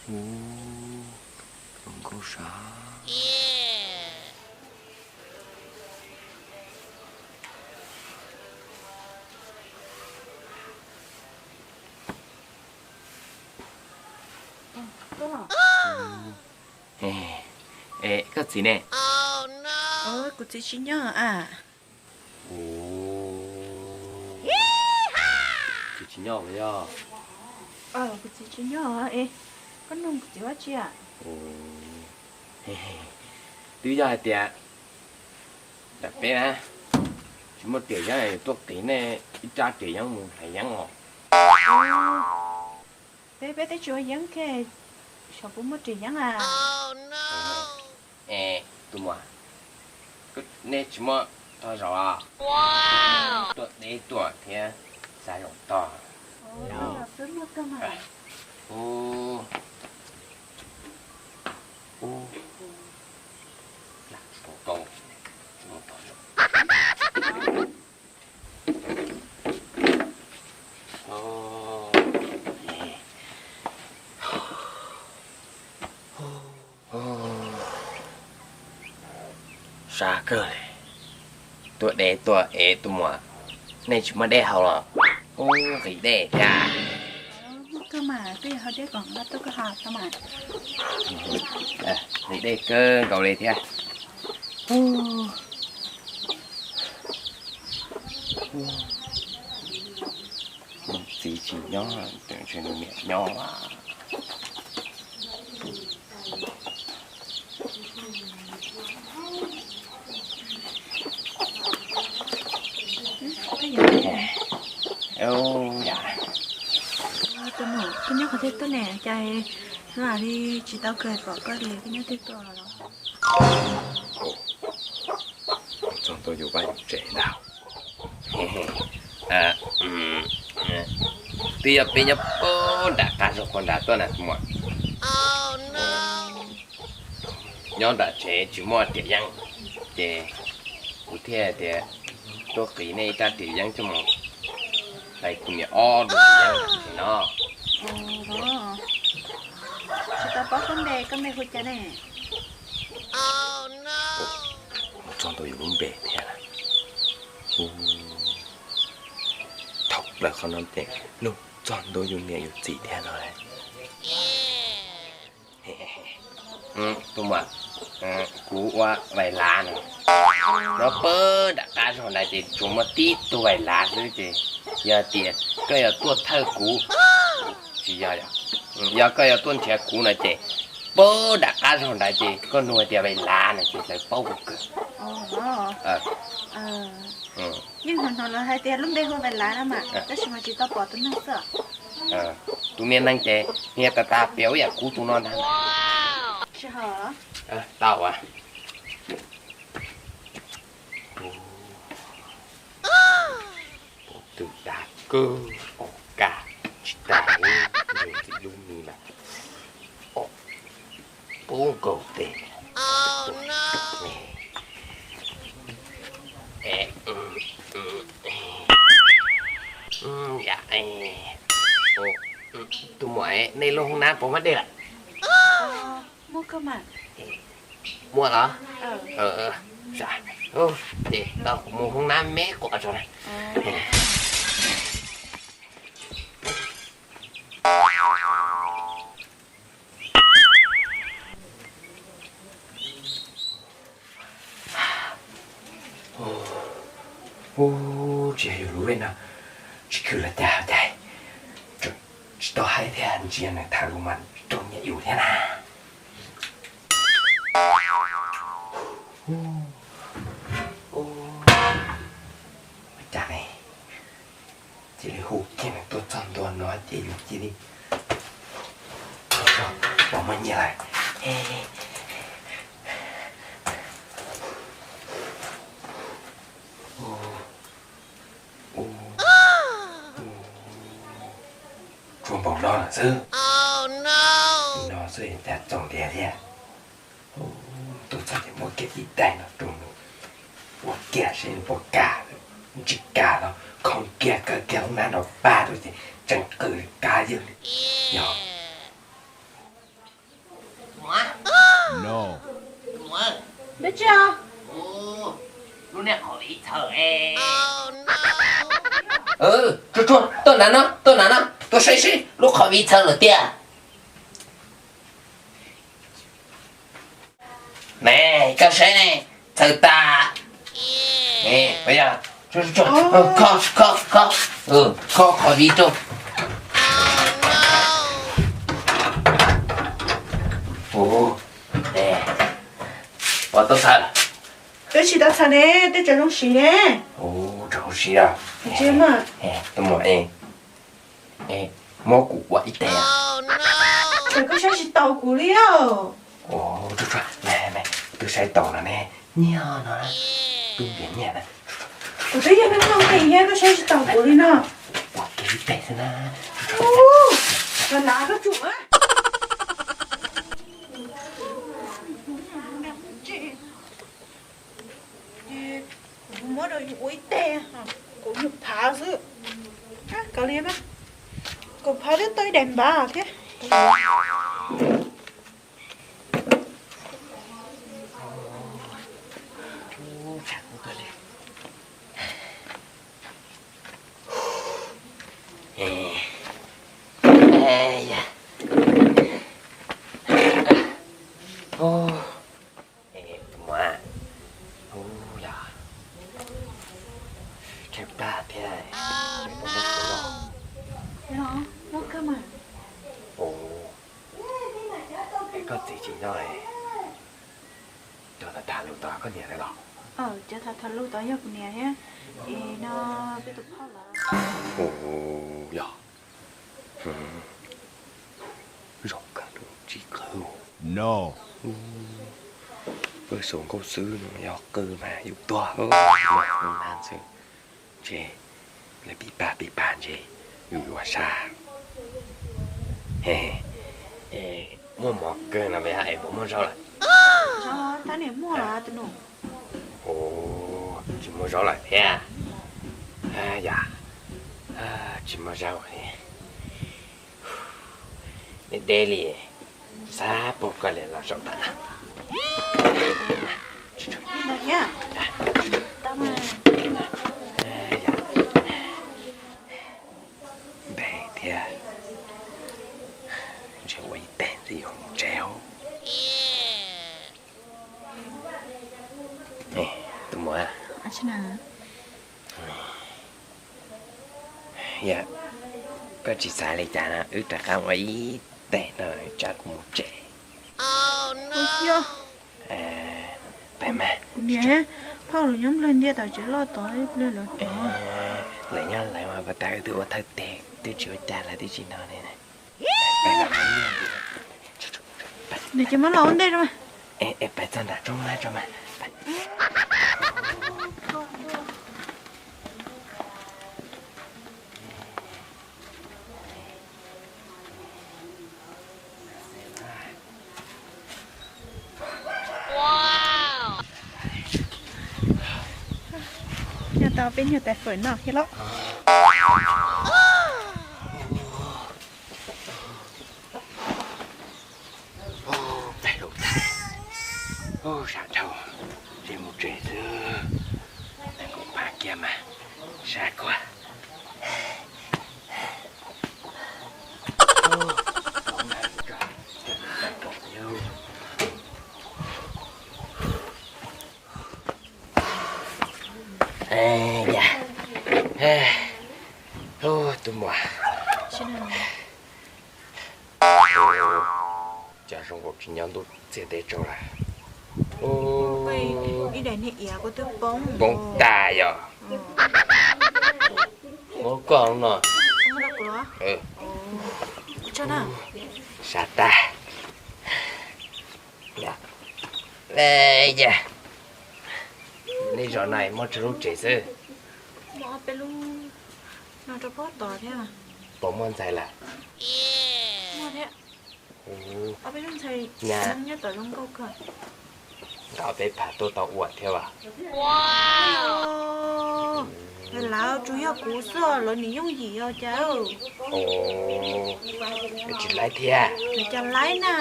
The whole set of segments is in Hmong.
Ub, zoo nkauj sas. Es koj txiv ne? Kuv txiv tsis nyob a. Kuv txiv tsis nyob los yog? Kuv txiv tsis nyob es koj nug kuv txiv ua dab tsi? Twb yog hais tias nram peb na tsis muaj riam yeeb, tuaj qiv nej ib rab riam yeeb mus hlais yeeb os. Peb, peb twb tsis ua yeeb kiag, xyov puas muaj riam yeeb a. Es tus muam, nej tsis muaj tog zaum los? Tuaj deb tuaj thiab xav zaum tog. Sab kawg li. Tuaj deb tuaj es tus muam, nej tsis muaj dej haus los? Ub, nqhis dej thiab. Muaj kawg mas, twb yog haus dej kom nqa tuaj koj haus tau mas. Nqhis dej kawg nkaus li thiab. Txiv tsis nyob, ntshe nws niam nyob. Tus muam, koj nyob qhov twg tuaj ne, cas hnub no li tsis tau kawg pom koj li, koj nyob twg tuaj los? Txog ntua yus vaj yus tsev ntag. Twb yog peb nyob puag nram qab zog puag nrad tuaj na tus muam. Nyob nram tsev tsis muaj riam yeeb, ces kuv thiaj tias tuaj qiv nej ib rab riam yeeb coj mus hlais kuv niam ob tug riam yeeb no. Tsis tau paub koj npe, koj npe hu cas ne? Mus txog ntua yus lub npe thiab. Thaum plaws qhov no ces nug txog ntua yus niam yus txiv thiab no. Tus muam, kuv ua Vais Lav no. Nyob puag nram qab zog ntawd ces tsuas muaj tib tug Vais Lav xwb ces yog tias koj yuav tuaj thawj kuv, tsis yog, yog koj yuav tuaj nrhiav kuv no ces puag nram qab zog ntawd ces koj nug hais tias Vais Lav no ces lawv paub kawg. Yeej hnov hnov lawv hais tias lub npe hu Vais Lav no mas, tab sis mas tsis tau pom tus neeg xwb. Tus niag neeg ces niag tas tas piav ib yam kuv tus no ntag. Tsis ho tau. Pov twm dag kawg, pov kas tsis tag, ntxim hlub ni mas pub nkaus tes. Tus muam, nej lub hoob nab puas muaj dej lawm? Muaj los? Ces tau kuv mus hoob nab me quav tso na. Ub, tsis yog yus lub vej no tsis khwv los cas cas, tsis tau haib thiab, ntsia nws tham lus mas raug nyiam yus thiab na. Ua cas ne, cia li hu kiag nws tuaj txog ntua no ces yus cia li pom muaj nyiaj lawm. Tsuag npaum no xwb, no xwb cas txaus ntiav thiab. Tuaj txog ces muab kiag ib daim no rau nws, ua kiag seb nws puas kam, tsis kam los khoo kiag kaw kiag hoob nab nrov pag rau ces tseem qw kab yawg li. Yog Tsis, lub niag qhov viv txhaws. Tsuag tsuag, tuaj nram no, tuaj nram no, tuaj saib seb lub qhov viv txhaws lawm tiag. Ne, koj saib ne, txhaws tas. Kho, kho, kho, kho qhov viv rau. Pov tau txhaws. Twb tsis tau txhaws ne, twb tseem zoo siv ne. Tseem zoo siv a. Tus muam, muab kuv ua ib teg. Koj saib tsis taus kuv li os. Twb saib taus no ne, nyiaj no, twb ntiav nyiaj na. Kuv twb yog neeg noj nqi thiab koj saib tsis taus kuv li no. Ua kiag ib teg xwb na. Los lav koj tsum. Kuv muab rau yus ua ib teg, kuv yug phav xwb. Kav liam, kaum phav twb tau ib daim npav thiab. Tus muam, ub, yog tshaib plab thiab, muab kuv noj. Muab kawg mas. Ub, es koj txiv tsis nyob, cov tham tham lus tod koj niam lawv los? Cov tham tham lus tod yog kuv niam thiab, es no peb tus phauj lawv. Ub, yog. Zoo kawg, tsis qw. No. Peb xaus nkauj xwb, yog qw mas yus tuag na xwb. Ntshe lawv pib pam pib pam ntshe yus yuav sab. Muaj mov kawg no es puas muaj zaub lawm? Ub, tsis muaj zaub lawm thiab. Yog, tsis muaj zaub li. Deb deb li, xav pom koj li los zaum ntawm no. Ntev thiab, ntshe ua ib teg xwb yuav mus tsev. Tus muam, yog koj tsis xav li cas no wb rov qab ua ib teg no tsam kuv mus tsev. Peb mas, kuv niam phauj los nyob nplawg ntiaj teb tsev loj tod, ib pliag lawv, lawv nyob lawv mas pas tas wb twb ua thawj teg twb tsis ua cas lawv twb tsis no li. Nws ces muab los ua ntej rau mas. Es pais txog nram roob mas tso mas. Nyob tau peb nyuag tais fawm no thiab los. Peb lub tais, sab dhau, ntshe mus tsev xwb. Nees nkaum phav kiag mas sab kawg. Yog, tus muam, cas zoo nkaus tsis nyob ntuj txiag teb tsaug lawm. Ib daim niag iav kuv twb poob, poob tas yog. Muab koj no. Sab tag. Nej zos no muaj tsawg lub tsev xwb? Pom muaj ntxhais lawm. Ob peb lub ntxhais nyob tom zoo nkauj kawg. Nkawd peb phav tuaj tau ua thiab as? Lawv tsuas yog kuv xwb, lawv nim yooj yim os cas. Tsis laib thiab. Lawv cas laib na.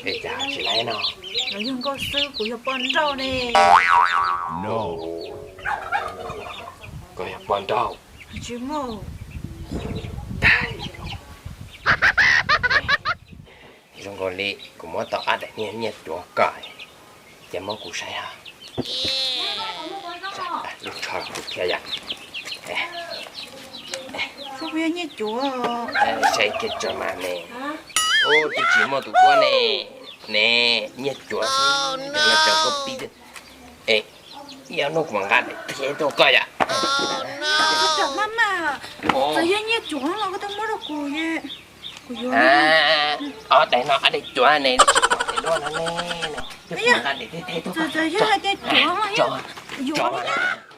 Es cas tsis laib no? Los yog nkauj xwb, kuv yog poj nrauj ne. Koj yog poj nrauj. Tsis muaj. Zoo nkaus li kuv muab tau ob daim nyiaj cuav koj, ces muab kuv saib ha. Lub tsho los kuv thiab yom. Saib kiag tso mas ne. Ub, twb tsis muaj tus duab ne. Ne, nyiaj cuav xwb, no tso koj pib. Es, ib ob hnub kuv mam nqa daim thiab tuaj koj yom. Txawm yog nyiaj cuav los koj twb muab rau kuv, kuv yuav. Ob daim no ob daim cuav ne, tsis pom daim duab no ne. Twb kuv mam nqa daim thiab tuaj koj. Txawm yog hais tias cuav los yuav.